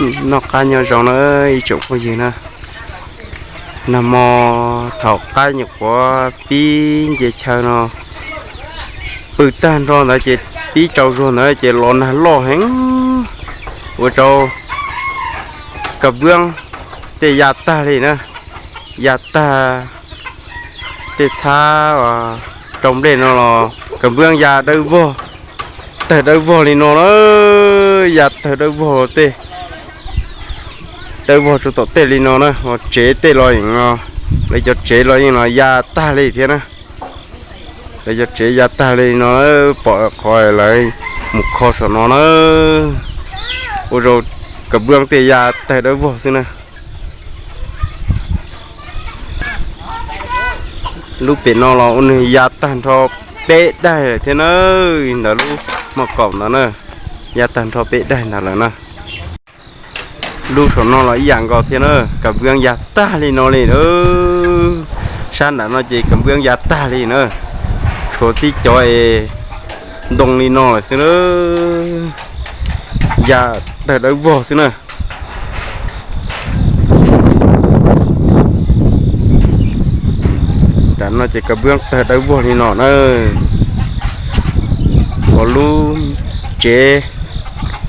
Noj qab nyob zoo na ib tsoom phooj ywg na. Nag hmo thaum qaib nyuam qhuav pib nce chaw no, pw tag nrho ntawd ces pib tsaus zuag ntawd ces los nag loj heev, ua rau kab npwb tej ya tag li na, ya tag. Tej txhab rau nplej no los kab npwb ya dawb vog, tawg dawb vog li no na, ya tawg dawb vog tej, dawb vog rau tom tej li no na, tsev tej los yeej, lawv cov tsev los yeej los ya tag li thiab na. Lawv cov tsev ya tag li no, pom qhov lawv mus kho saum no na, ua rau kab npwb tej ya tawg dawb vog xwb na. Lub pem no los ua nws ya tag nrho peb daig lawm thiab na, ntawm lub moj kaum ntawd na, ya tag nrho peb daig ntawd lawm na. Lub saum no los ib yam nkaus thiab na, kab npwb ya tag li no li. Sab nram no ces kab npwb ya tag li na, tshuav tib cov es ntoo li no lawm xwb na, ya tawg dawb vog xwb na. Nram no ces kab npwb tawg dawb vog li no na, uas lub tsev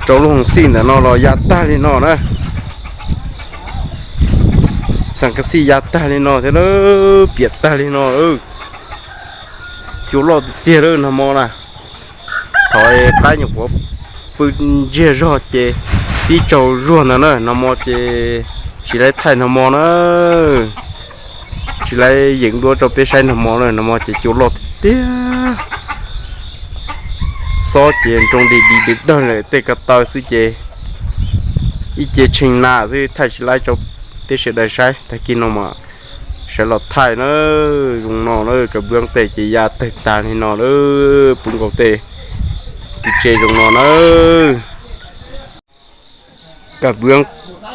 rau lub hoos xij ntawm no los ya tag li no na. Xas kas xij ya tag li no thiab, piam tag li no. Cua loj tiag tiag lawm nag hmo na. Thaum qaib nyuam qhuav pw ntsiag zog ces pib tsaus zuag ntawd na, nag hmo ces tsis laib thaij nag hmo na, tsis laib yeem duab rau peb saib nag hmo na, nag hmo ces cua loj tiag tiag. Xob ces nroo di di dawg dawg lawm, tej ko taw xwb ces ib ce tshee na xwb, thaij tsis laib rau peb sawv daws saib. Tag kis no mas sawv los thaij na. Zoo no na, kab npwb tej ces ya tawg tag li no na, puv nkaus tej kwv tsev zoo no na. Kab npwb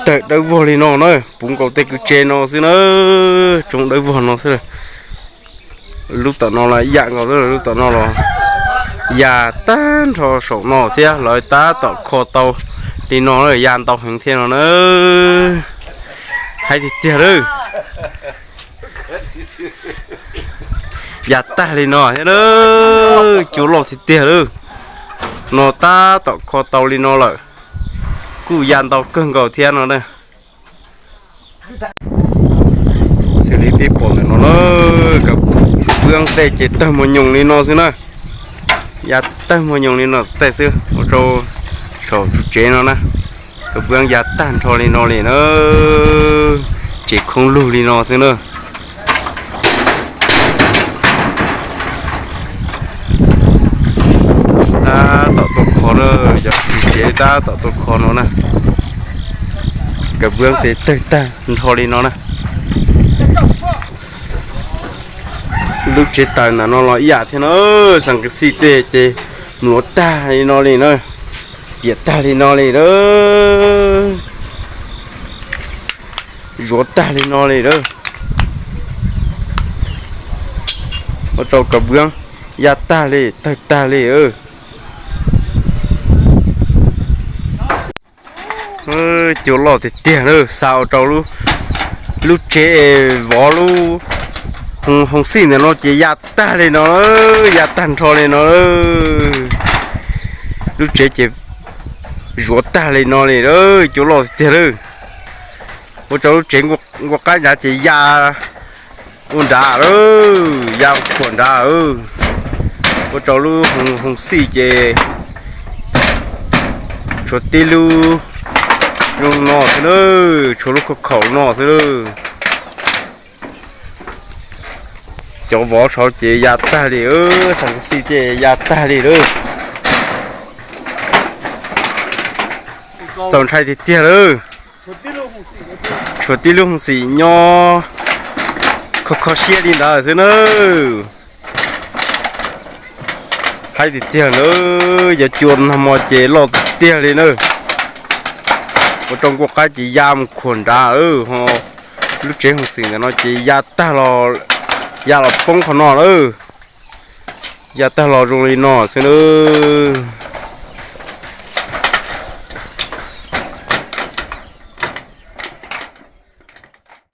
tawg dawb vog li no na, puv nkaus tej kwv tsev no xwb na, tsoo dawb vog no xwb. Lub tom no los ib yam nkaus, lub tom no los ya tag nrho saum no thiab, lawv tab tom kho tau li no, ya ntau heev thiab no na. Haib tiag tiag lawm. Ya tag li no thiab, cua loj tiag tiag lawm. No tab tom kho tau li no lawm, kuj ya ntau kawg nkaus thiab no na. Xws li peb pom ntawm no na, kab npwb tej ces tawg mos nyoos li no xwb na. Ya tawg mos nyoos li no tej xwb, ua rau saum tsev no na, kab npwb ya tag nrho li no li na, tsev khoob lug li no xwb na. Tab tom tuaj kho na, cov kwv tsev tab tom tuaj kho no na. Kab npwb ces tawg tag nrho li no na. Lub tsev taws ntawm no los ib yam thiab na, xas kas xij tej ces mluav tag li no li na, piam tag li no li na, zuav tag li no li na. Ua rau kab npwb ya tag li, tawg tag li. Cua loj tiag tiag na, xa ua rau lub tsev vov lub hoos xij ntawm no ces ya tag li no, ya tag nrho li no. Lub tsev ces zuav tag li no li, cua loj tiag tiag lawm. Ua rau lub tsev nkuaj qaib nrad ces ya ua nrad lawm, ya khuam nrad. Ua rau lub hoos xij ces tshuav tib lub zoo no xwb na, tshuav lub khaum khaum no xwb na. Cov vov saud ces ya tag li, xas kas xij tej ya tag li lawm. Txaus ntshai tiag tiag lawm. Tshuav tib lub hoos xij nyob kho kho siab li ntawd xwb na. Haib tiag tiag na, cov cua nag hmo ces loj tiag tiag li na. Ua rau nkuaj qaib ces ya mus khuam nrad, ho lub tsev hoos xij ntawm no ces ya tag los, ya los poob qhov no lawm. Ya tag los zoo li no xwb na.